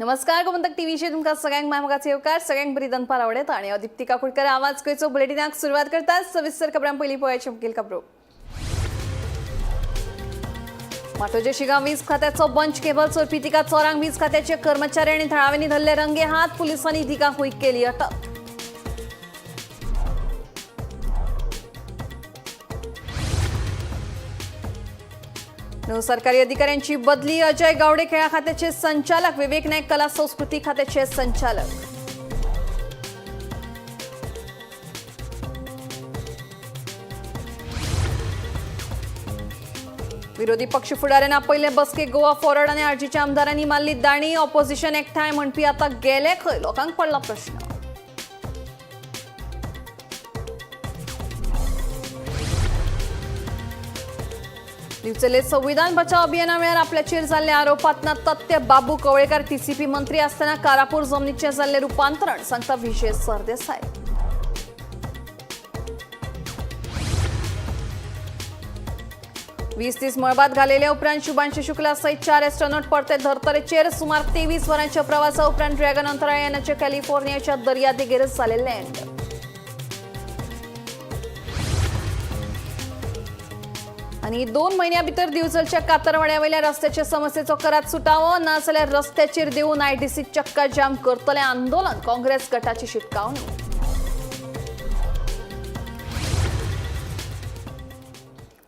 नमस्कार, गोमंतक टीव्हीचेर तुमकां सगळ्यांक माय मोगाचो येवकार. सगळ्यांक बरी दनपार आवडत आणि हांव दीप्ती काकुडकर आवाज गोंयचो बुलेटिनाक सुरवात करता. सविस्तर खबरां. पयलीं पळोवया मुखेल खबरो. माटोजे शिगांव वीज खात्याचो बंच केबल चोरपी तिका चोरांक वीज खात्याचे कर्मचारी आनी थळाव्यांनी धरले रंगे हात. पुलिसांनी तिगांकूय केली अटक. नऊ सरकारी अधिकाऱ्यांची बदली. अजय गावडे खेळा खात्याचे संचालक, विवेक नाईक कला संस्कृती खात्याचे संचालक. विरोधी पक्ष फुडाऱ्यांना पहिले बसकेक गोवा फॉरवर्ड आणि आरजीच्या आमदारांनी मारली दाणी. ऑपोजिशन एकठांय म्हणपी आता गेले खंय, लोकांक पडला प्रश्न. दिवचले संविधान बचाव अभियाना वेळार आपल्याचेर जाल्ल्या आरोपांत तथ्य. बाबू कवळेकार टीसीपी मंत्री असताना कारापूर जमनीचें जाल्लें रुपांतरण, सांगता विजय सरदेसाय. 20 दीस मळबात घालेल्या उपरांत शुभांशु शुक्ला सहित चार एस्ट्रॉनॉट परते धर्तरेचेर. सुमार 23 वरांच्या प्रवासा उपरांत ड्रॅगन अंतराळ यानाच्या कॅलिफोर्नियाच्या दर्यादेगेर जालें लँड. आणि 2 म्हयन्या भितर दिवचलच्या कातरवाड्यावयल्या रस्त्याच्या समस्येचो करात सुटावो, नाजाल्यार रस्त्याचेर देवून आयडीसी चक्का जाम करतले आंदोलन, काँग्रेस गटाची शिटकावणी.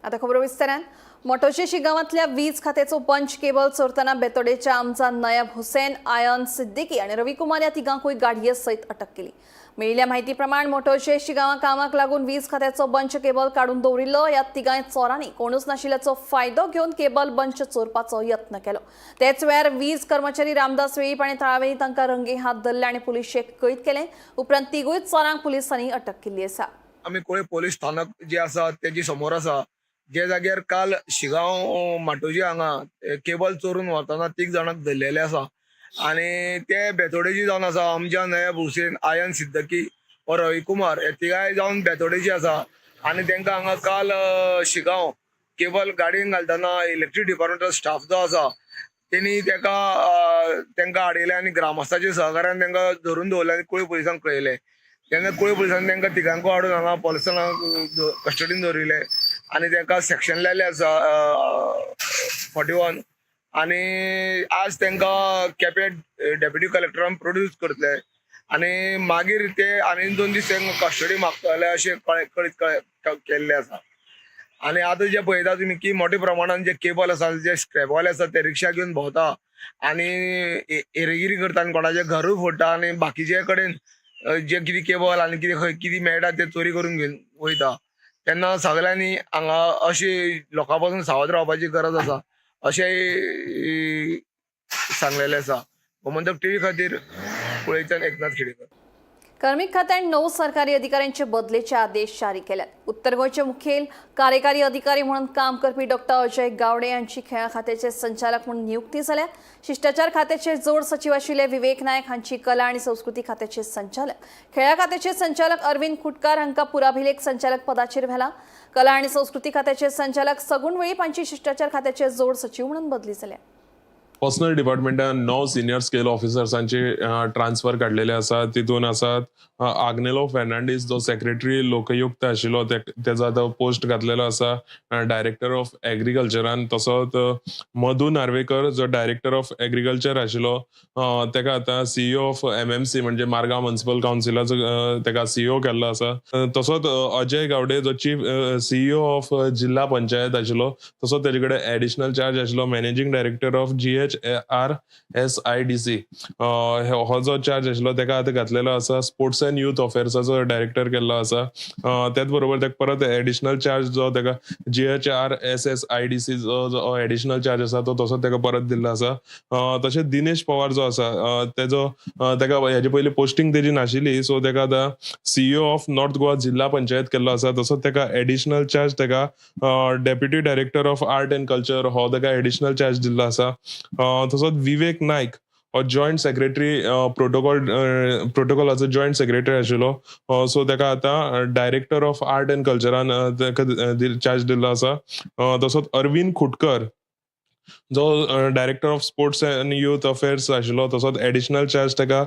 आता खबरो विस्तारान. मोटोशेशी गांवांतल्या वीज खात्याचो पंच केबल चोरतना बेतोडेच्या आमचा नयब हुसेन, आयन सिद्दीकी आणि रवी कुमार या तिगांकूय गाडये सयत अटक केली. मेळिल्ल्या माहिती प्रमाण मोटोशेशी गांवां कामाक लागून वीज खात्याचो बंच केबल काडून दवरिल्लो. ह्या तिगांय चोरांनी कोणूच नाशिल्ल्याचो फायदो घेवन केबल बंच चोरपाचो यत्न केलो. तेच वेळार वीज कर्मचारी रामदास वेळीप आनी थळाव्यांनी तांकां रंगे हात धरले आनी पुलिशेक कळीत केलें. उपरांत तिगूय चोरांक पुलिसांनी अटक केल्ली आसा. आमी कुळे पोलीस स्थानक जे आसा तेजी समोर आसा, जे जाग्यार काल शिगांव माटोजी हांगा केबल चोरून व्हरतना तीग जाणांक धरलेले आसा आनी ते बेतोडेची जावन आसा अमजा नयाब हुसेन, आयन सिद्दकी व रवी कुमार हे तिगाय जावन बेतोडेची आसा आनी तेंकां हांगा काल शिगांव केबल गाडयेन घालतना इलेक्ट्रीक डिपार्टमेंटाचो स्टाफ जो आसा तेणी तेका तेंकां आडयले आनी ग्रामस्थाच्या सहकार्यान तेंकां धरून दवरले आनी कुळे पोलिसांक कळयलें. तेन्ना कुळे पोलिसांनी तेंकां तिगांकूय हाडून हांगा पोलिसान कस्टडीन दवरिल्ले आनी तेंकां सेक्शन लायले आसा 41 आनी आज तेंकां केपें डेप्युटी कलेक्टरान प्रोड्यूस करतले आनी मागीर ते आनी 2 दीस तेंकां कस्टडी मागतले अशें कळीत केल्लें आसा. आनी आतां जे पळयता तुमी की मोठ्या प्रमाणान जे केबल आसा, जे स्क्रॅपवाले आसा ते रिक्षा घेवन भोंवता आनी हेरेगिरी करता आनी कोणाचें घरूय फोडटा आनी बाकीचे कडेन जे कितें केबल आनी कितें खंय कितें मेळटा ते चोरी करून घेवन वयता. तेन्ना सगळ्यांनी हांगा अशी लोकां पासून सावध रावपाची गरज आसा अशें सांगलेलें आसा. गोमंतक टीव्ही खातीर कुळेच्यान एकनाथ खेडेकर. कार्मिक खात्यान 9 सरकारी अधिकाऱ्यांचे बदलेचे आदेश जारी केल्यात. उत्तर गोंयचे मुखेल कार्यकारी अधिकारी म्हणून काम करपी डॉक्टर अजय गावडे यांची खेळां खात्याचे संचालक म्हणून नियुक्ती जाल्या. शिष्टाचार खात्याचे जोड सचिव आशिल्ले विवेक नायक हांची कला आणि संस्कृती खात्याचे संचालक, खेळां खात्याचे संचालक अरविंद खुटकार हांकां पुराभिलेख संचालक पदाचेर व्हेला. कला आणि संस्कृती खात्याचे संचालक सगुण वेळीप हांची शिष्टाचार खात्याचे जोड सचिव म्हणून बदली जाल्या. पर्सनल डिपार्टमेंटान 9 सिनियर स्केल ऑफिसर्सांची ट्रान्सफर काडलेले आसा. तितून आसात आग्नेलो फेर्नांडीस जो सेक्रेटरी लोकयुक्त आशिल्लो तेजो आतां पोस्ट घातलेलो आसा डायरेक्टर ऑफ एग्रीकल्चरान. तसोच मधू नार्वेकर जो डायरेक्टर ऑफ एग्रीकल्चर आशिल्लो तेका आतां सीईओ ऑफ एमएमसी म्हणजे मारगांव म्युनिसिपल कावन्सिलाचो तेका सीईओ केल्लो आसा. तसोच अजय गावडे जो चीफ सीईओ ऑफ जिल्हा पंचायत आशिल्लो तसोच तेजे कडेन एडिशनल चार्ज आशिल्लो मॅनेजींग डायरेक्टर ऑफ GHRSIDC हो जो चार्ज आशिल्लो तेका आतां घातलेलो आसा. स्पोर्ट्स एंड युथ अफेर्साचो डायरेक्टर केल्लो आसा. त्याच बरोबर तेका परत एडिशनल चार्ज जो तेका GHRSSIDC जो एडिशनल चार्ज आसा तो तसो तेका परत दिल्लो आसा. तशेंच दिनेश पवार जो आसा तेजो तेका हेजे पयलीं पोस्टिंग तेजी नाशिल्ली, सो तेका आतां सीईओ ऑफ नॉर्थ गोवा जिल्हा पंचायत केल्लो आसा. तसोच तेका एडिशनल चार्ज तेका deputy director of art and culture हो तेका एडिशनल चार्ज दिल्लो आसा. तसोच विवेक नायक हो जॉयंट सेक्रेटरी प्रोटोकॉलाचो जॉयंट सेक्रेटरी आशिल्लो, सो तेका आतां डायरेक्टर ऑफ आर्ट एंड कल्चरान तेका चार्ज दिल्लो आसा. तसोच अरविंद खुटकर जो director of sports and youth affairs आशिल्लो, तसोच एडिशनल चार्ज ताका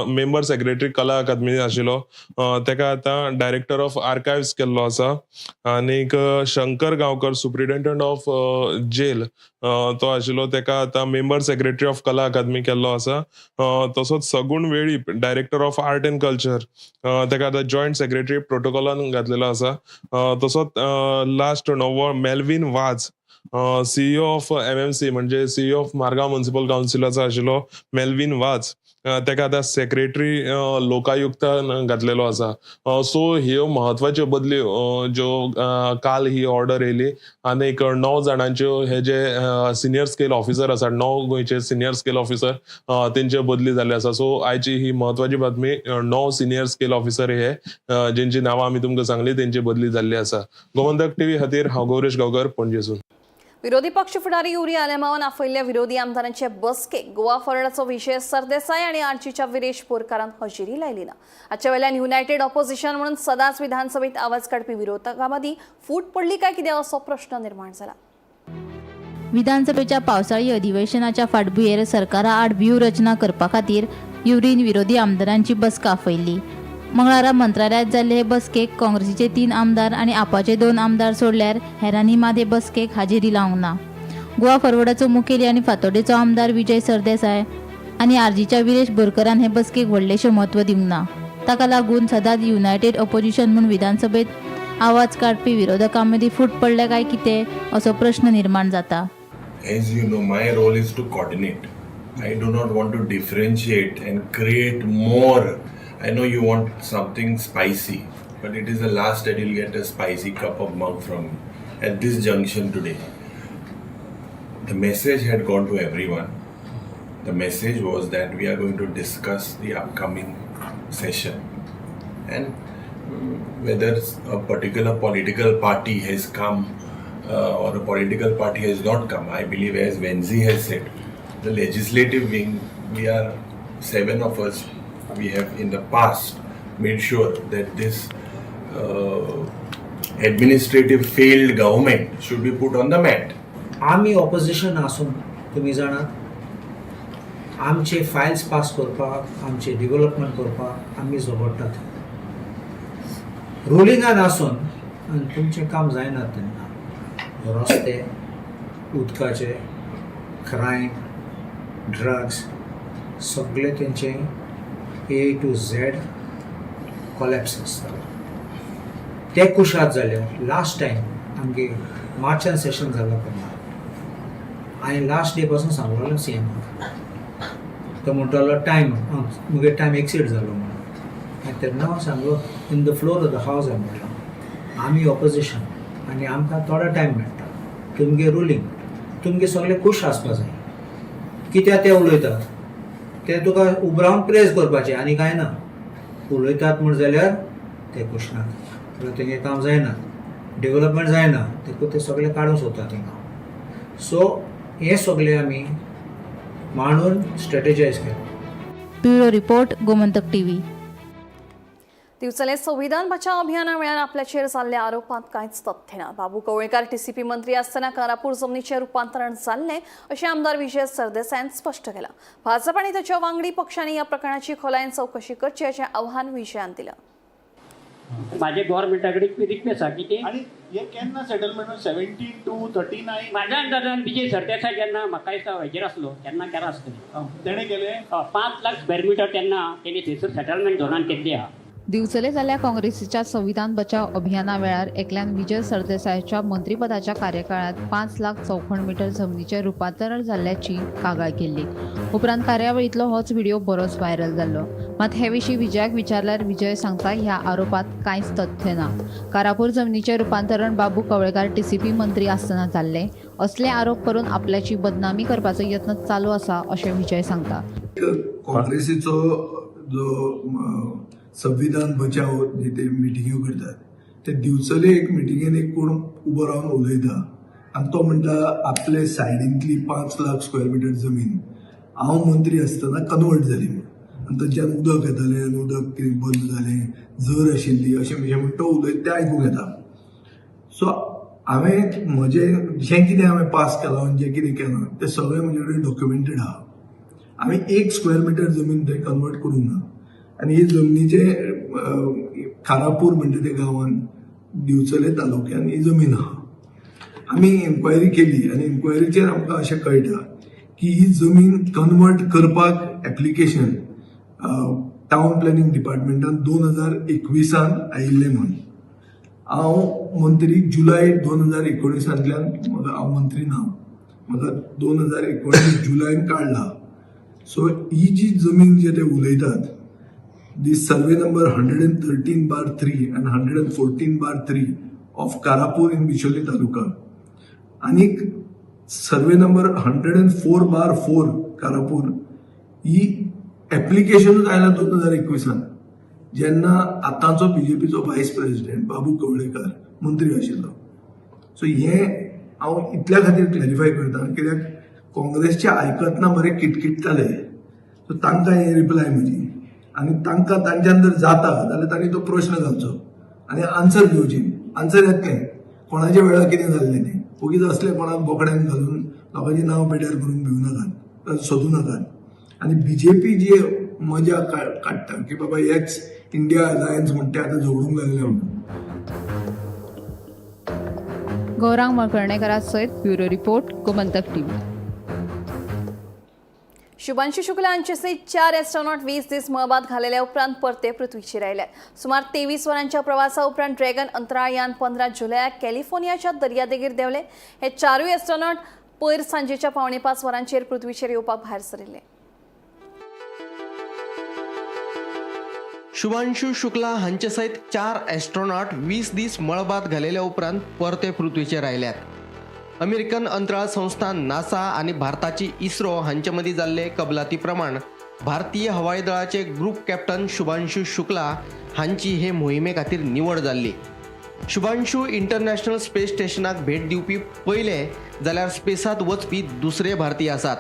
मेंबर सेक्रेटरी कला अकादमी आशिल्लो, ताका आतां डायरेक्टर ऑफ आर्कायव्स केल्लो आसा. आनीक Shankar Gaonkar superintendent of jail तो आशिल्लो, ताका आतां member secretary of Kala Akademi केल्लो आसा. तसोच Sagun Velip director of art and culture, ताका आतां जॉयंट सेक्रेटरी प्रोटोकॉलान घातलेलो आसा. तसोच लास्ट णवो Melvin Vaz CEO of MMC म्हणजे सीईओ ऑफ मार्गांव म्युनिसिपल कावन्सिलाचो आशिल्लो मेल्विन वाज, ताका आतां सेक्रेटरी लोकायुक्त घातलेलो आसा. सो ह्यो म्हत्वाच्यो बदल्यो ज्यो काल ही ऑर्डर येयली आनीक 9 जाणांच्यो हे जे सिनियर स्केल ऑफिसर आसा, 9 गोंयचे सिनियर स्केल ऑफिसर तेंच्यो बदली जाल्ली आसा. सो आयची ही म्हत्वाची बातमी, 9 सिनियर स्केल ऑफिसर हे जेंची नांवां आमी तुमकां सांगली तेंची बदली जाल्ली आसा. गोमंतक टीव्ही खातीर हांव गौरेश गांवकर, पणजेसून. विरोधी पक्ष फुडारी युरी आलेमावान आपयल्ल्या विरोधी आमदारांचे बसकेक गोवा फॉरवर्डाचो विजय सरदेसाय आनी आरजीच्या विरेश बोरकारान हजेरी लायली ना. हाचे वयल्यान युनायटेड ऑपोजिशन म्हणून सदांच विधानसभेत आवाज काडपी विरोधकां मदीं फूट पडली काय कितें असो प्रश्न निर्माण जाला. विधानसभेच्या पावसाळी अधिवेशनाच्या फाटभुंयेर सरकारा आड व्यूहरचना करपा खातीर युरीन विरोधी आमदारांची बसका आपयल्ली. मंगळारा मंत्रालयांत जाल्ले हे बसकेक काँग्रेसीचे 3 आमदार आनी आपाचे 2 आमदार सोडल्यार हेरांनी मात हे बसकेक हाजेरी लावंक ना. गोवा फॉरवर्डाचो मुखेली आनी फातोर्डेचो आमदार विजय सरदेसाय आनी आरजीच्या विरेश बोरकरान हे बसकेक व्हडलेशें म्हत्व दिवंक ना. ताका लागून सदांच युनायटेड ऑपोजिशन म्हूण विधानसभेत आवाज काडपी विरोधकां मदीं फूट पडल्या काय कितें असो प्रश्न निर्माण जाता. As you know, my role is to coordinate. I do not want to differentiate and create more. I know you want something spicy, but it is the last that you'll get a spicy cup of mug from me at this junction today. The message had gone to everyone. The message was that we are going to discuss the upcoming session and whether a particular political party has come or a political party has not come. I believe, as Venzi has said, the legislative wing, we are 7 of us, we have in the past made sure that this administrative failed government should be put on the mat. आमी opposition आसून तुमी जाणात आमचे Fayol's pass करपाक, आमचे development करपाक आमी झगडटात. रुलिंगान आसून आनी तुमचें काम जायना तेन्ना रस्ते, उदकाचे, क्रायम, ड्रग्स सगळे तेंचे ए टू झेड कॉलॅप्स आसता. ते कुशाद जाल्यार लास्ट टायम आमगे मार्चान सेशन जालां तेन्ना हांवें लास्ट डे पासून सांगलेलो सी एमाक, तो म्हणटालो टायम मुगे टायम एक्सीड जालो म्हणून. आनी तेन्ना हांव सांगलो in the floor of the house, हांवें म्हणलां आमी ऑपोजिशन आनी आमकां थोडो टायम मेळटा, तुमगे रुलींग, तुमगे सगळे खूश आसपा जाय. कित्याक ते उलयतात ते तुका उबरावन प्रेज करपाचें आनी कांय ना. उलयतात म्हण जाल्यार ते खूश नात जाल्यार तेंगे काम जायना, डेवलपमेंट जायना, देखून ते सगळे काडूंक सोदता थिंगा. सो हें सगळें आमी मांडून स्ट्रेटेजायज केलें. Bureau report, Gomantak TV. Divchal संविधान बचाव अभियाना वेळार आपल्याचेर जाल्ल्या आरोपांत कांयच तथ्य ना. बाबू कवळेकार टीसीपी मंत्री आसतना कारापूर जमनीचें रुपांतरण जाल्लें अशें आमदार विजय सरदेसायान स्पश्ट केलां. भाजप आनी ताच्या वांगडी पक्षांनी ह्या प्रकरणाची खोलायेन चवकशी करची अशें आव्हान विजयान दिलां. माझे गव्हर्मेंटा कडेन रिक्वेस्ट आहा की ते आणि हे केन्ना सेटलमेंट 17 to 39? म्हाज्या अंदाजान विजय सरदेसाय जेन्ना म्हाका दिसता हेजेर आसलो तेन्ना केला आसतलें. तेणें केलें. 5 लाख स्क्वेअर मिटर तेन्ना तेणी थंयसर सेटलमेंट झोनान केल्ली आहा. दिवचले जाल्ल्या काँग्रेसीच्या संविधान बचाव अभियाना वेळार एकल्यान विजय सरदेसायाच्या मंत्रीपदाच्या कार्यकाळात 5 लाख चौखण मीटर जमनीचें रुपांतरण जाल्ल्याची कागाळ केल्ली. उपरांत कार्यावळींतलो होच व्हिडिओ बरोच व्हायरल जाल्लो. मात हे विशीं विजयाक विचारल्यार विजय सांगता ह्या आरोपात कांयच तथ्य ना. कारापूर जमनीचें रुपांतरण बाबू कवळेकार टीसीपी मंत्री आसतना जाल्लें. असले आरोप करून आपल्याची बदनामी करपाचो यत्न चालू आसा अशें विजय सांगता. काँग्रेसीचो जो संविधान बचाव जे ते मिटिंग्यो करतात ते दिवचले एक मिटिंगेन एक कोण उबो रावन उलयता आनी तो म्हणटा आपले सायडींतली 5 लाख स्क्वेअर मिटर जमीन हांव मंत्री आसतना कन्वर्ट जाली म्हूण आनी थंयच्यान उदक येतालें आनी उदक कितें बंद जालें, झर आशिल्ली अशें म्हण तो उलयता तें आयकूंक येता. सो हांवें म्हजें जें कितें हांवें पास केलां आनी जें कितें केलां तें सगळें म्हजे कडेन डॉक्युमेंटेड आहा. हांवें 1 स्क्वेअर मिटर जमीन थंय कन्वर्ट करूंक ना. आनी ही जमनीचे कारापूर म्हणटा त्या गांवान दिवचले तालुक्यान ही जमीन आहा. आमी इन्क्वायरी केली आनी इन्क्वायरीचेर आमकां अशें कळटा की ही जमीन कन्वर्ट करपाक एप्लिकेशन टावन प्लॅनिंग डिपार्टमेंटान 2021 आयिल्लें म्हूण. हांव मंत्री जुलय 2019 म्हाका हांव मंत्री ना, म्हाका 2019 जुलयान काडला. सो ही जी जमीन जे ते उलयतात the survey number 113/3 and 114/3 of Karapur in Bicholim taluka आनीक सर्वे नंबर 104/4 कारापूर ही एप्लिकेशनूच आयला 2021 जेन्ना आतांचो बीजेपीचो व्हायस प्रेसिडेंट बाबू कवळेकर मंत्री आशिल्लो. सो हें हांव इतल्या खातीर क्लॅरिफाय करता कित्याक काँग्रेसचे आयकतना बरे किटकिट्टाले. सो तांकां हें रिप्लाय म्हजी आनी तांकां तांच्यान जर जाता जाल्यार तांणी तो प्रश्न घालचो आनी आन्सर घेवची. आन्सर येतलें कोणाच्या वेळार कितें जाल्लें तें. ओगीच असले कोणाक बोकड्यान घालून लोकांची नांव पेड्यार करून भिवू नाकात, सोदूं नाकात. आनी बीजेपी जी मजा काडटा की बाबा हेच इंडिया अलायन्स म्हणटा आतां झगडूंक लागले म्हणून. गौरांग मळकर्णेकरा सयत bureau report, Gomantak TV. Shubhanshu Shukla हांचे सयत 4 एस्ट्रॉनॉट 20 दीस मळबांत घालेल्या उपरांत परते पृथ्वीचेर आयले. सुमार 23 वरांच्या प्रवासा उपरांत ड्रॅगन अंतराळयान 15 जुलयाक कॅलिफोर्नियाच्या दर्यादेगेर देंवले. हे 4 एस्ट्रॉनॉट पयर सांजेच्या 4:45 वरांचेर पृथ्वीचेर येवपाक भायर सरिल्ले. शुभांशु शुक्ला हांचे सयत 4 एस्ट्रॉनॉट 20 दीस मळबांत घालेल्या उपरांत परते पृथ्वीचेर आयल्यात. अमेरिकन अंतराळ संस्था नासा आनी भारताची इस्रो हांचे मदीं जाल्ले कबलाती प्रमाण भारतीय हवाई दळाचे ग्रुप कॅप्टन शुभांशु शुक्ला हांची हे मोहिमे खातीर निवड जाल्ली. शुभांशु इंटरनॅशनल स्पेस स्टेशनाक भेट दिवपी पयले जाल्यार स्पेसांत वचपी दुसरे भारतीय आसात.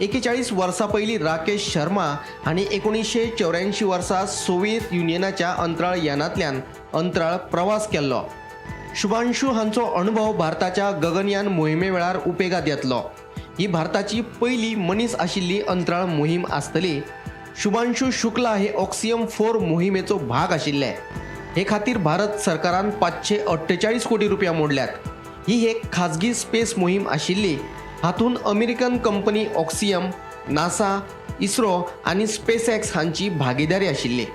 41 वर्सां पयलीं राकेश शर्मा हांणी 1984 वर्सा सोव्हिएत युनियनाच्या अंतराळ यानांतल्यान अंतराळ प्रवास केल्लो. शुभांशु हांचो अणभव भारताच्या गगनयान मोहिमे वेळार उपेगात येतलो. ही भारताची पयली मनीस आशिल्ली अंतराळ मोहीम आसतली. शुभांशु शुक्ला हे ऑक्सियम 4 मोहिमेचो भाग आशिल्ले. हे खातीर भारत सरकारान 548 कोटी रुपया मोडल्यात. ही एक खाजगी स्पेस मोहीम आशिल्ली. हातूंत American company Axiom, NASA, ISRO आनी स्पेसएक्स हांची भागीदारी आशिल्ली.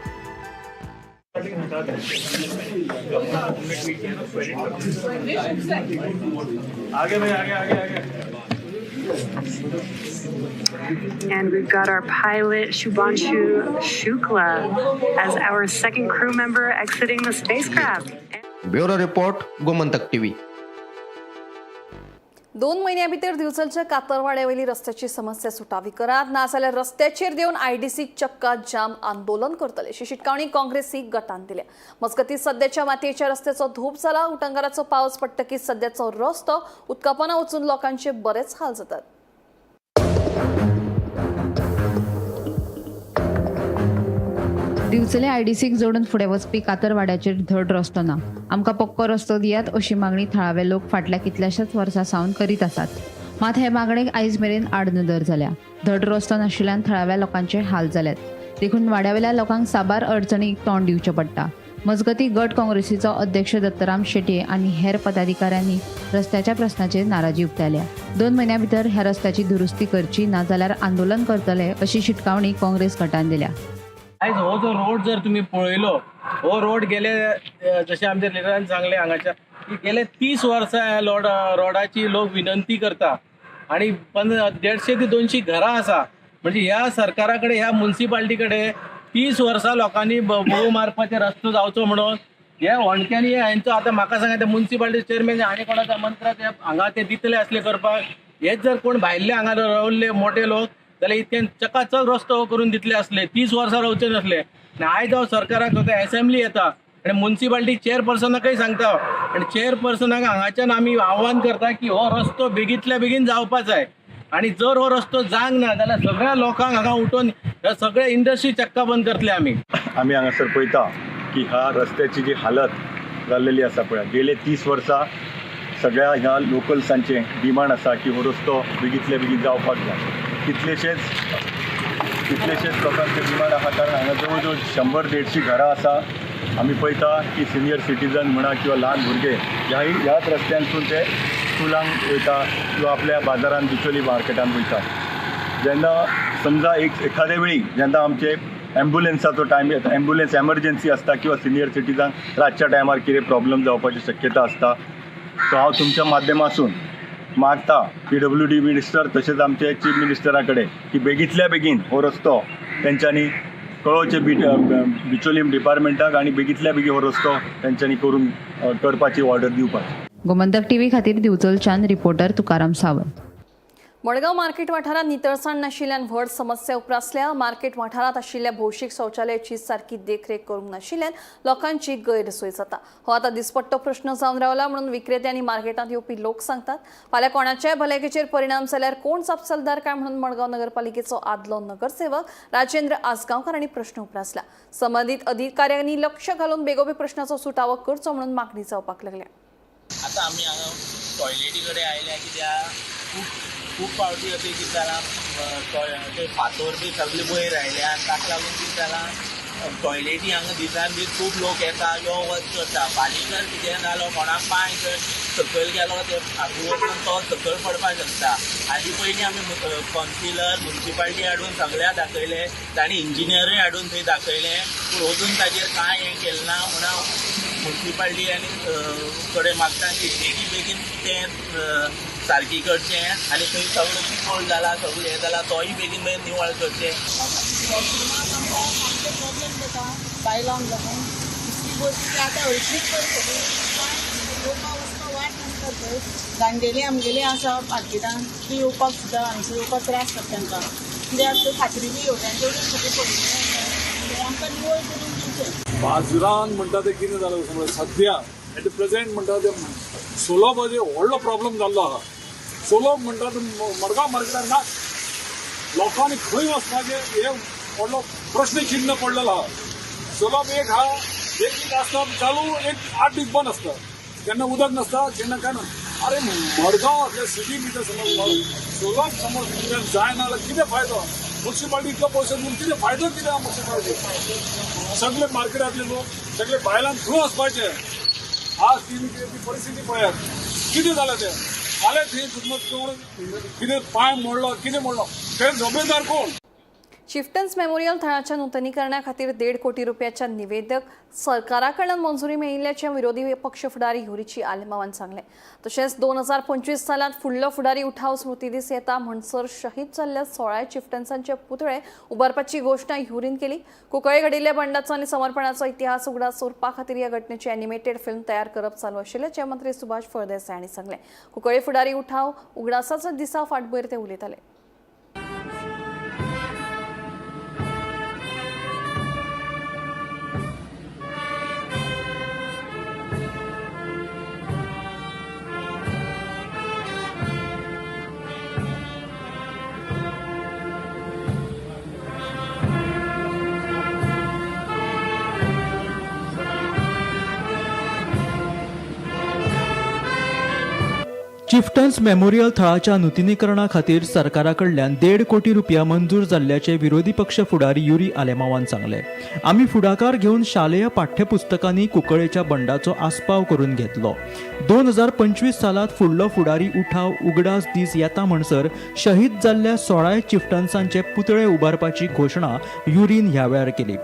आगे भाई, आगे आगे आगे. And we've got our pilot Shubhanshu Shukla as our second crew member exiting the spacecraft. Bureau report, Gomantak TV. 2 म्हयन्या भितर दिवचलच्या कातरवाड्यावयली रस्त्याची समस्या सुटावी करात, नाजाल्यार रस्त्याचेर देवन आयडीसी चक्का जाम आंदोलन करतले अशी शिटकावणी काँग्रेसी गटान दिल्या. मजगती सद्याच्या मातयेच्या रस्त्याचो धूप जाला. उटंगाराचो पावस पडटकीच सद्याचो रस्तो उदकापोना वचून लोकांचे बरेच हाल जातात. दिवचले आयडीसीक जोडून फुडें वचपी कातरवाड्याचेर धड रस्तो ना. आमकां पक्को रस्तो दियात अशी मागणी थळावे लोक फाटल्या कितल्याशाच वर्सां सावन करीत आसात. मात हे मागणेक आयज मेरेन आडनदर जाल्या. धड रस्तो नाशिल्ल्यान थळाव्या लोकांचे हाल जाल्यात. देखून वाड्यावेल्या लोकांक साबार अडचणीक तोंड दिवचें पडटा. मजगती गट काँग्रेसीचो अध्यक्ष दत्तराम शेटये आनी हेर पदाधिकाऱ्यांनी रस्त्याच्या प्रस्नाचेर नाराजी उक्तायल्या. 2 म्हयन्यां भितर ह्या रस्त्याची दुरुस्ती करची ना जाल्यार आंदोलन करतले अशी शिटकावणी काँग्रेस गटान दिल्या. आयज हो जो रोड जर तुम्ही पळयलो, हो रोड गेले जशें आमच्या लिडरान सांगलें हांगाच्या की गेले 30 वर्सां ह्या रोडाची लोक विनंती करता आनी 150 ते 200 घरां आसा. म्हणजे ह्या सरकारा कडेन, ह्या मुन्सिपाल्टी कडेन 30 वर्सां लोकांनी भोव मारपाचे रस्तो जावचो म्हणून हे होणक्यांनी हेंचो. आतां म्हाका सांगा, ते मुन्सिपाल्टी चेअरमॅन आनी कोणाच्या मंत्राक ते हांगा ते दितले असले करपाक. हेच जर कोण भायले हांगा रावल्ले मोठे लोक जाल्यार इतक्यान चकाचक रस्तो करून दितले असले, 30 वर्सां रावचे नासले. आनी आयज हांव सरकाराक आतां एसेंब्ली येता आनी मुन्सिपाल्टी चेअरपर्सनाकय सांगता आनी चेअरपर्सनाक हांगाच्यान आमी आव्हान करता की हो रस्तो बेगींतल्या बेगीन जावपा जाय. आनी जर हो रस्तो जावंक ना जाल्यार सगळ्या लोकांक हांगा उठोवन सगळे इंडस्ट्री चक्का बंद करतले आमी. आमी हांगासर पळयता की ह्या रस्त्याची जी हालत जाल्लेली आसा पळय, गेले 30 वर्सां सगळ्या ह्या लोकल्सांचें डिमांड आसा की हो रस्तो बेगींतले बेगीन जावपाक जाय. कितलेशेच कितलेशेच लोकांचे डिमांड आसा, कारण हांगा जवळ जवळ 100-150 घरां आसा. आमी पळयता की सिनियर सिटीजन म्हणा किंवा ल्हान भुरगे ह्याही ह्याच रस्त्यांतसून ते स्कुलांक वयता किंवा आपल्या बाजारान बिचोली मार्केटान वयता. जेन्ना समजा एक एखाद्या वेळी जेन्ना आमचे ॲम्ब्युलन्साचो टायम येता, ॲम्ब्युलन्स एमर्जन्सी आसता किंवा सिनियर सिटीजन रातच्या टायमार कितें प्रॉब्लम जावपाची शक्यता आसता. सो हांव तुमच्या माध्यमासून मागता PWD minister तशेंच आमचे चीफ मिनिस्टरा कडेन की बेगींतल्या बेगीन हो रस्तो तेंच्यांनी कळोवचें बिचोलीम डिपार्टमेंटाक आनी बेगींतल्या बेगीन हो रस्तो तेंच्यांनी करून करपाची ऑर्डर दिवपाची. गोमंतक टीव्ही खातीर दिवचलच्यान रिपोर्टर तुकाराम सावंत. मडगांव मार्केट वाठारांत नितळसाण नाशिल्ल्यान व्हड समस्या उप्रासल्या. मार्केट वाठारांत आशिल्ल्या भौशीक शौचालयाची सारकी देखरेख करूंक नाशिल्ल्यान लोकांची गैरसोय जाता. हो आतां दिसपट्टो प्रश्न जावन रावला म्हणून विक्रेते आनी मार्केटांत येवपी लोक सांगतात. फाल्यां कोणाच्याय भलायकेचेर परिणाम जाल्यार कोण जापसालदार काय म्हणून मडगांव नगरपालिकेचो आदलो नगरसेवक राजेंद्र आजगांवकार हांणी प्रश्न उप्रासला. संबंदीत अधिकाऱ्यांनी लक्ष घालून बेगोबेग प्रश्नाचो सुटावो करचो म्हणून मागणी जावपाक लागल्या. आतां आमी हांगा टॉयलेटी कडेन आयल्या कित्याक खूब खूब फावटी अशें कितें जालां, ते फातर बी सगळे वयर आयले आनी ताका लागून कितें जालां, टॉयलेटी हांगा दिसान बी खूब लोक येता, यो वच करता. फाल्यां जर कितें जालो, कोणाक पांय जर सकयल गेलो ते हातूंत वचून तो सकयल पडपाक शकता. हाजी पयलीं आमी कावन्सिलर मुन्सिपाल्टी हाडून सगळ्या दाखयलें, तांणी इंजिनियरूय हाडून थंय दाखयलें, पूण अजून ताजेर कांय हें केलें ना. म्हणून मुन्सिपाल्टी आनी कडेन मागता की बेगीन बेगीन तें सारकी करचें आनी थंय सगळें चिकोल जाला, सगळें हें जाला, तोय बेगीन बेगीन निवळ करचें. वॉशरुमाक आमकां सामकें प्रॉब्लेम जाता बायलांक लागून. दुसरी गोश्ट की आतां हळशीक पळय सगळी येवपा वचपा वाट नासता. थंय जाणटेली आमगेली आसा मार्केटान, ती येवपाक सुद्दां हांगसर येवपाक त्रास जाता तांकां, कित्याक त्यो फातरी बी येवट्यान तेवटेन सगळें पडिल्लें आसा. आमकां निवळ करून दिवचें. बाजारान म्हणटा तें कितें जालां समज सद्या एट प्रेझेंट म्हणटा तें सोलोपाचें व्हडलो प्रॉब्लम जाल्लो आसा. सोलोप म्हणटा तें मडगांव मार्केटान ना, लोकांनी खंय वचपाचें हे व्हडलो प्रश्न चिन्न पडलेलो आसा. सोलोप एक आहा, एक दीस आसता चालू, एक 8 दीस बंद आसता, केन्ना उदक नासता, केन्ना काय ना. अरे मडगांव असले सिटी भितर समज सोलोप समज जायना जाल्यार कितें फायदो? मुन्सिपाल्टी इतलो पयसो दिवन कितें फायदो कितें आहा मुन्सिपाल्टी? सगळे मार्केटांतले लोक सगळे बायलांक खंय वचपाचें? आज ती परिस्थिती पळयात कितें जालें तें. फाल्यां थंय कितें पांय मोडलो, कितें मोडलो, ते जबाबदार कोण? चिफ्टन्स मेमोरियल थळाच्या नुतनीकरणा खातीर 1.5 कोटी रुपयाच्या निवेदक सरकारा कडल्यान मंजुरी मेळिल्ल्याचें विरोधी पक्ष फुडारी युरीची आलेमावान सांगलें. तशेंच 2025 सालांत फुडलो फुडारी उठाव स्मृती दीस येता म्हणसर शहीद जाल्ल्या 16 चिफ्टन्सांचे पुतळे उबारपाची घोशणा युरीन केली. कुंकळे घडिल्ल्या बंडाचो आनी समर्पणाचो इतिहास उगडास उरपा खातीर ह्या घटनेची एनिमेटेड फिल्म तयार करप चालू आशिल्ल्याचें मंत्री सुभाष फळदेसाय हांणी सांगलें. कुंकळे फुडारी उठाव उगडासाच्या दिसा फाटभुंयेर ते उलयताले. चिफ्टन्स मेमोरियल थळाच्या नुतनीकरणा खातीर सरकारा कडल्यान 1.5 कोटी रुपया मंजूर जाल्ल्याचे विरोधी पक्ष फुडारी युरी आलेमावान सांगले. आमी फुडाकार घेवन शालेय पाठ्यपुस्तकांनी कुंकळेच्या बंडाचो आस्पाव करून घेतलो. 2025 सालांत फुडलो फुडारी उठाव उगडास दीस येता म्हणसर शहीद जाल्ल्या 16 चिफ्टन्सांचे पुतळे उबारपाची घोशणा युरीन ह्या वेळार केली.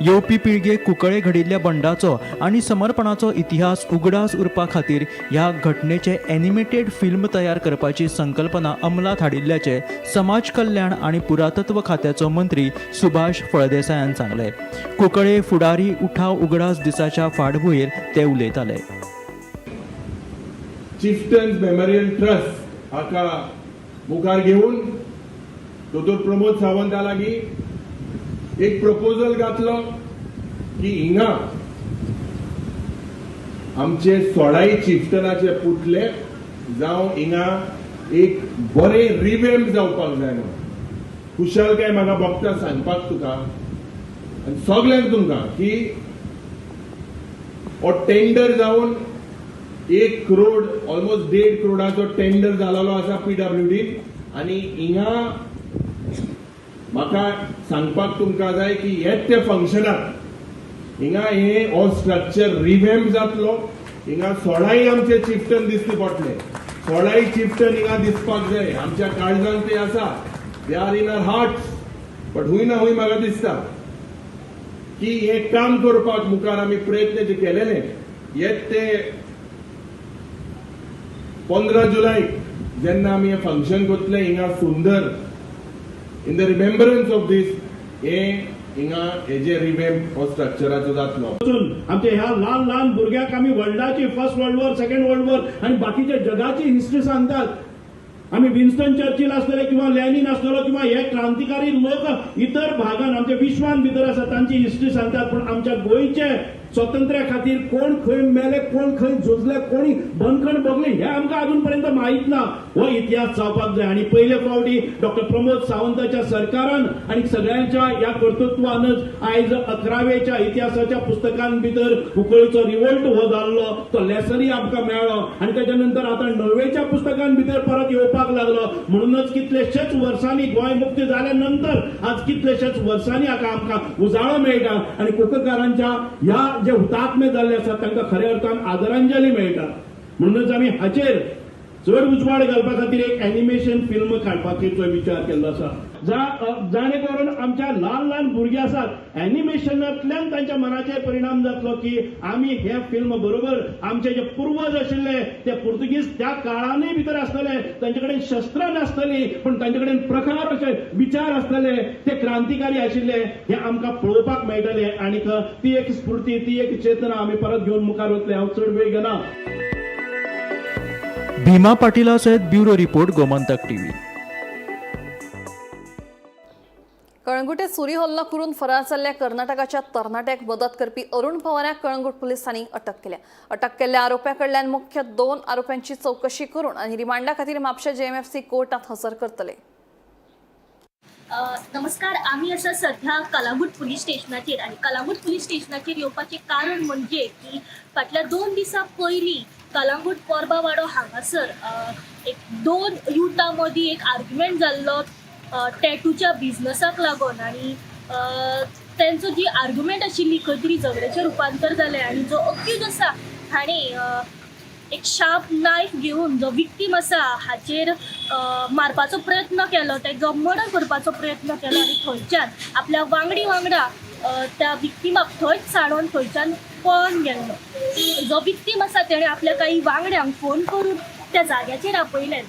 येवपी पिळगेक कुंकळे घडिल्ल्या बंडाचो आनी समर्पणाचो इतिहास उगडास उरपा खातीर ह्या घटनेचे एनिमेटेड फिल्म तयार करपाची संकल्पना अंमलात हाडिल्ल्याचे समाज कल्याण आनी पुरातत्व खात्याचो मंत्री सुभाष फळदेसायान सांगले. कुंकळे फुडारी उठाव उगडास दिसाच्या फाटभुंयेर ते उलयताले. चिफ्टन्स मेमोरियल ट्रस्ट हाका मुखार घेवन दोतोर प्रमोद सावंता लागीं एक प्रपोजल घातलो की हिंगा आमचे 16 चिफ्टनाचे पुतळे जावं हिंगा एक बरें रिवेम्प जावपाक जाय म्हणून. खुशालकाय म्हाका भोगता सांगपाक तुका आनी सगल्यांक तुमकां की हो टेंडर जावन 1 करोड ऑलमोस्ट 1.5 करोडाचो टेंडर जालेलो आसा पीडब्ल्यूडीन. आनी हिंगा म्हाका सांगपाक तुमकां जाय की हेच ते फंक्शनाक हिंगा हे हो स्ट्रक्चर रिव्हेम्प जातलो. हिंगा 16 आमचे चिफ्टन दिसती पडले, 16 चिफ्टन हिंगा दिसपाक जाय. आमच्या काळजान ते आसा, they are in our hearts. But हुंय ना हुंय म्हाका दिसता की हे काम करपाक मुखार आमी प्रयत्न जे केलेले हेच ते 15 जुलय जेन्ना आमी हें फंक्शन करतले हिंगा सुंदर in the remembrance of this हे हिंगा हेजे रिवेम्प हो स्ट्रक्चराचो जातलो. आमच्या ह्या ल्हान ल्हान भुरग्यांक आमी वर्ल्डाची first world war, second world war आनी बाकीच्या जगाची हिस्ट्री सांगतात. आमी विन्स्टन चर्चिल आसतले किंवा लेनिन आसतलो किंवा हे क्रांतिकारी लोक इतर भागान आमच्या विश्वान भितर आसा तांची हिस्ट्री सांगतात. पूण आमच्या गोंयचे स्वातंत्र्या खातीर कोण खंय मेले, कोण खंय झुजले, कोणी बंदखण भोगली हे आमकां अजून पर्यंत माहीत ना. हो इतिहास जावपाक जाय. आनी पयले फावटी डॉक्टर प्रमोद सावंताच्या सरकारान आनी सगळ्यांच्या ह्या कर्तृत्वानच आयज 11वेच्या इतिहासाच्या पुस्तकां भितर कुंकळीचो रिवोल्ट हो जाल्लो तो लेसनय आमकां मेळ्ळो आनी तेच्या नंतर आतां 9वेच्या पुस्तकां भितर परत येवपाक लागलो. म्हणूनच कितलेशेच वर्सांनी गोंय मुक्ती जाल्या नंतर आज कितलेशेच वर्सांनी हाका आमकां उजाळो मेळटा आनी कुंकळकारांच्या ह्या जे हुतात्मे जाल्ले आसात तांकां खऱ्या अर्थान आदरांजली मेळटा. म्हणूनच आमी हाचेर चड उजवाड घालपा खातीर एक एनिमेशन फिल्म काडपाचो विचार केल्लो आसा, जाणे करून आमच्या ल्हान ल्हान भुरगीं आसात एनिमेशनांतल्यान तांच्या मनाचेर परिणाम जातलो की आमी हे फिल्म बरोबर आमचे जे पुर्वज आशिल्ले ते पुर्तुगीज त्या काळानूय भितर आसतले, तांचे कडेन शस्त्रां नासतली पूण तांचे कडेन प्रखर अशे विचार आसतले, ते क्रांतिकारी आशिल्ले हे आमकां पळोवपाक मेळटले. आनी ती एक स्फूर्ती, ती एक चेतना आमी परत घेवन मुखार वतले. हांव चड वेळ घेना. भीमा पाटीला सयत bureau report, Gomantak TV. Calangute सुरी हल्लो करून फरार जाल्ल्या कर्नाटकाच्या तरणाट्याक मदत करपी अरुण पवाराक कळंगूट पुलिसांनी अटक केल्या. अटक केल्ल्या आरोप्या कडल्यान मुख्य 2 आरोप्यांची चौकशी करून आनी रिमांडा खातीर म्हापशें जेएमएफसी कोर्टात हजर करतले. नमस्कार, आमी आसा सध्या कलांगूट पुलीस स्टेशनाचेर आनी कलांगूट पुलीस स्टेशनाचेर येवपाचें कारण म्हणजे की फाटल्या 2 दिसां पयलीं कलांगूट पोरबा वाडो हांगासर एक 2 युथा मदीं एक आर्ग्युमेंट जाल्लो टॅटूच्या बिझनसाक लागून आनी तेंचो जी आर्ग्युमेंट आशिल्ली खंय तरी झगड्याचें रुपांतर जालें आनी जो अक्यूज आसा हाणें एक शार्प नायफ घेवन जो विक्टीम आसा हाचेर मारपाचो प्रयत्न केलो, तेजो मर्डर करपाचो प्रयत्न केलो आनी थंयच्यान आपल्या वांगडी वांगडा त्या विक्टिमाक थंयच साडोवन थंयच्यान पळोन गेल्लो. जो विक्टीम आसा तेणें आपल्या काही वांगड्यांक फोन करून त्या जाग्याचेर आपयलें.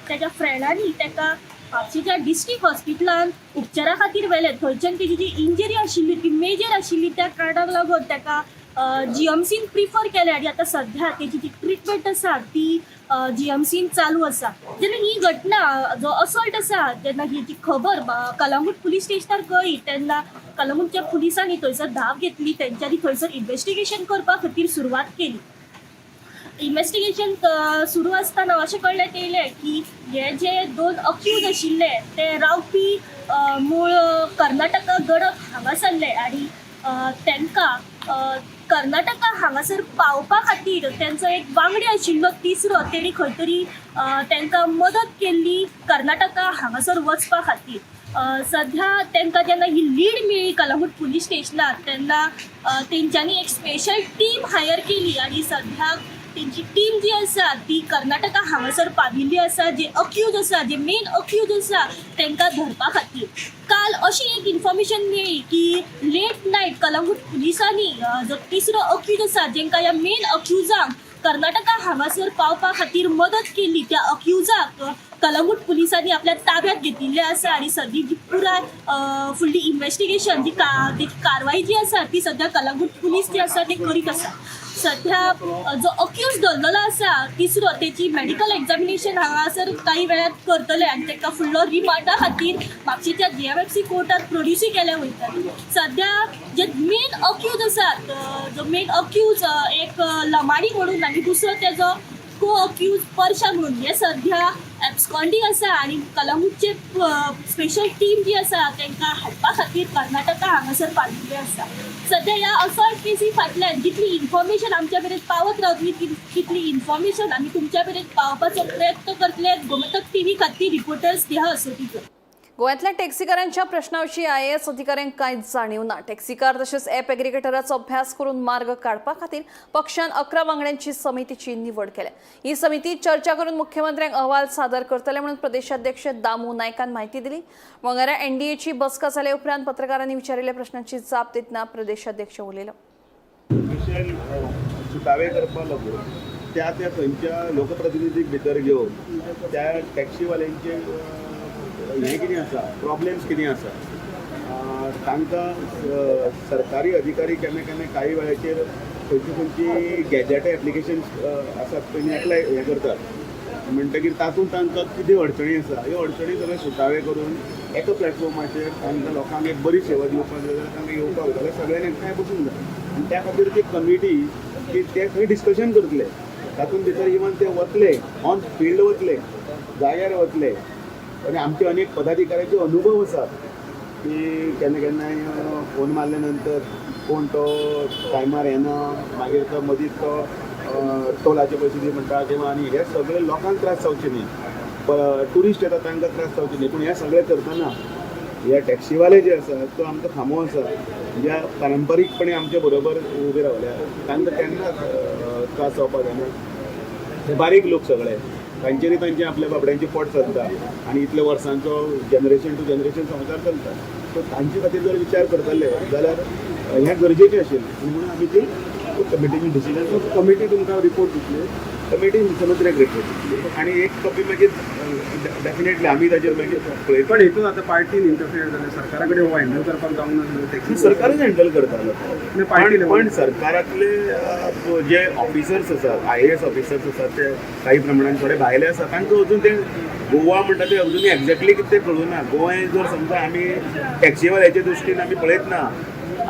तेज्या फ्रेंडांनी तेका म्हापशेच्या डिस्ट्रिक्ट हॉस्पिटलान उपचारा खातीर व्हेलें. थंयच्यान तेजी जी इंजरी आशिल्ली ती मेजर आशिल्ली, त्या कारणाक लागून तेका जीएमसीन प्रिफर केलें आनी आतां सध्या तेजी जी ट्रिटमेंट आसा ती जीएमसीन चालू आसा. जेन्ना ही घटना जो असॉल्ट आसा जेन्ना ही जी खबर कलांगूट पुलीस स्टेशनार कळ्ळी तेन्ना कलांगूटच्या पुलिसांनी थंयसर धांव घेतली, तेंच्यांनी थंयसर इन्वेस्टिगेशन करपा खातीर सुरवात केली. इन्वेस्टिगेशन सुरू आसतना अशें कळ्ळें येयलें की हे जे 2 अक्यूज आशिल्ले ते रावपी मूळ कर्नाटका गडक हांगासरले आनी तांकां कर्नाटका हांगासर पावपा खातीर तेंचो एक वांगडी आशिल्लो तिसरो, तेणी खंय तरी तांकां मदत केल्ली कर्नाटका हांगासर वचपा खातीर. सध्या तांकां जेन्ना ही लीड मेळ्ळी कलांगूट पुलीस स्टेशनार तेन्ना तेंच्यांनी एक स्पेशल टीम हायर केली आनी सध्या तेंची टीम जी आसा ती कर्नाटका हांगासर पाविल्ली आसा, जे अक्यूज आसा, जे मेन अक्यूज आसा तांकां धरपा खातीर. काल अशी एक इन्फॉर्मेशन मेळ्ळी की लेट नायट कलांगूट पुलिसांनी जो तिसरो अक्यूज आसा जेंकां ह्या मेन अक्युजांक कर्नाटका हांगासर पावपा खातीर मदत केल्ली त्या अक्युजाक कलांगूट पुलिसांनी आपल्या ताब्यात घेतिल्लें आसा आनी सद्दी जी पुराय फुडली इन्वेस्टिगेशन जी तेजी कारवाय जी आसा ती सद्या कलांगूट पुलीस जी आसा ती करीत आसा. सध्या जो अक्यूज धरलेलो आसा तिसरो तेची मेडिकल एग्जामिनेशन हांगासर काही वेळात करतले आनी ताका फुडलो रिमांडा खातीर म्हापशेच्या जीएमएफसी कोर्टात प्रोड्यूसूय केले वयतले. सध्या जे मेन अक्यूज आसात जो मेन अक्यूज एक लमाणी म्हणून आनी दुसरो तेजो को अक्यूज परशा म्हणून हे सध्या एब्सकॉन्डींग आसा आनी कलांगूटचे स्पेशल टीम जी आसा तांकां हाडपा खातीर कर्नाटका हांगासर पाविल्ले आसा. सध्या ह्या असॉल्ट केसी फाटल्यान जितली इन्फॉर्मेशन आमच्या मेरेन पावत रावतली तितली इन्फॉर्मेशन आमी तुमच्या मेरेन पावपाचो प्रयत्न करतले. गोमंतक टीव्ही खातीर रिपोर्टर स्नेहा असोटीकर. गोव्यांतल्या टॅक्सीकारांच्या प्रश्नाविशीं आयएएस अधिकाऱ्यांक कांयच जाणीव ना. टॅक्सीकार तशेंच ॲप एग्रिगेटराचो अभ्यास करून मार्ग काडपा खातीर पक्षान 11 वांगड्यांची समितीची निवड केल्या. ही समिती चर्चा करून मुख्यमंत्र्यांक अहवाल सादर करतले म्हणून प्रदेशाध्यक्ष दामू नायकान माहिती दिली. मंगळारा एनडीएची बसका जाले उपरांत पत्रकारांनी विचारिल्ल्या प्रश्नांची जाप दितना प्रदेशाध्यक्ष उलयलो. विशय सुटावे करपाक लागून त्या त्या थंयच्या लोकप्रतिनिधीक भितर घेवन त्या टॅक्सीवाल्यांचे हें कितें आसा, प्रॉब्लेम्स कितें आसा, तांकां सरकारी अधिकारी केन्ना केन्ना काही वेळाचेर खंयची खंयची गॅजेट एप्लिकेशन आसात पळय एप्लाय हें करतात म्हणटकीर तातूंत तांकां कितें अडचणी आसा, ह्यो अडचणी सगळे सुटावे करून एका प्लॅटफॉर्माचेर तांकां लोकांक एक बरी सेवा दिवपाक जाय जाल्यार तांकां येवपाक जाय जाल्यार सगळ्यांनी एकठांय बसूंक जाय आनी त्या खातीर ती कमिटी की ते थंय डिस्कशन करतले. तातूंत भितर इवन ते वतले ऑन फिल्ड वतले, जाग्यार वतले आनी आमचे अनेक पदाधिकाऱ्यांचे अनुभव आसात की केन्ना केन्नाय फोन मारल्या नंतर कोण तो टायमार येना, मागीर तो मदींच तो टोलाचे पयशे दी म्हणटा किंवा आनी हे सगळे लोकांक त्रास जावचे न्ही, ट्युरिस्ट येता तांकां त्रास जावचे न्ही. पूण हें सगळें करतना ह्या टॅक्सीवाले जे आसात तो आमकां खांबो आसा, ज्या पारंपारीकपणे आमच्या बरोबर उबे रावल्या तांकां केन्ना त्रास जावपाक जायना. हे बारीक लोक सगळे तांचेरूय तांचे आपल्या बाबड्यांचें पोट चलता आनी इतल्या वर्सांचो जनरेशन टू जनरेशन संवसार चलता. सो तांचे खातीर जर विचार करतले जाल्यार हें गरजेचें आशिल्लें आनी म्हणून आमी ती कमिटीची डिसिजन. कमिटी तुमकां रिपोर्ट दितली? कमिटी मुख्यमंत्र्याक रिपोर्ट दितली आनी एक कॉपी मागीर डेफिनेटली आमी ताजेर मागीर पळयतले. पण हितून आतां पार्टीन इंटरफियर जालें, सरकारा कडेन हो हँडल करपाक जावंक ना. सरकारच हँडल करतालो पार्टी पण सरकारांतले जे ऑफिसर्स आसात, आयएएस ऑफिसर्स आसात, ते काही प्रमाणान थोडे भायले आसात, तांकां अजून ते गोवा म्हणटा ते अजून एक्झॅक्टली कितें तें कळूं ना. गोंय जर समजा आमी टॅक्सीवाल्याच्या दृश्टीन आमी पळयत ना,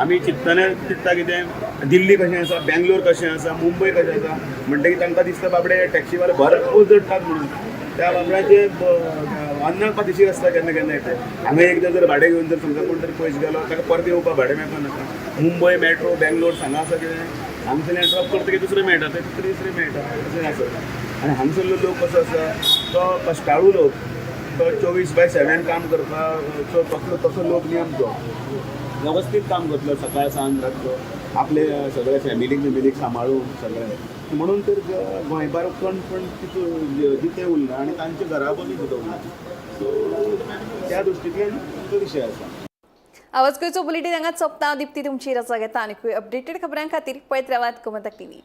आमी चिंततना चिंत्ता कितें दिल्ली कशें आसा, बेंगलोर कशें आसा, मुंबय कशें आसा, म्हणटकीर तांकां दिसता बाबडे टॅक्सीवाले भरपूर जोडटात म्हणून. त्या बाबड्याचे अन्नाक पातिशीर आसता केन्ना केन्ना येता. हांगा एकदां जर भाडें घेवन जर समजा कोण तरी पयस गेलो ताका परत येवपाक भाडें मेळपाक नाका. मुंबय मेट्रो बेंगलोर हांगा आसा कितें हांगसरल्यान ड्रॉप करतकीर दुसरें मेळटा, थंय तिसरें मेळटा, अशें आसा. आनी हांगसरलो लोक कसो आसा, तो कश्टाळू लोक, तो 24/7 काम करपाचो तसलो तसो लोक न्ही आमचो. वेवस्थीत काम करतलो सकाळ सांज रातचो, आपले सगळे फॅमिलीक बिमिलीक सांबाळून सगळें. म्हणून तर गोंयबार कोण पण तितून जिते उरला आनी तांच्या घराबोनी सुद्दां उरला. सो त्या दृश्टींतल्यान तो विशय आसा. आवाज गोंयचो बुलेटीन हांगाच सोंपता. दीप्ती तुमची रजा घेता आनी अपडेटेड खबरां खातीर पळयत रावात गोमंतक टीव्ही.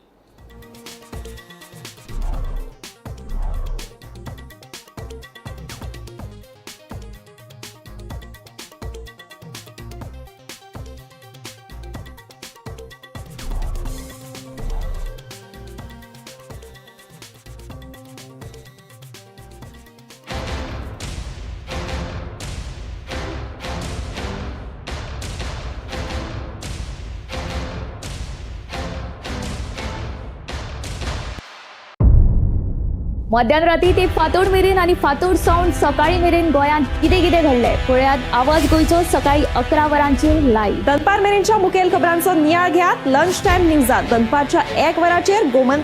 मध्यान राती ते फांतोड मेरेन आनी फांतोड सावन सकाळी मेरेन गोंयांत कितें कितें घडलें पळयात आवाज गोंयचो सकाळी 11 वरांचेर लायव्ह. दनपार मेरेनच्या मुखेल खबरांचो नियाळ घेयात लंच टायम न्यूजात दनपारच्या 1 वराचेर गोमंतक.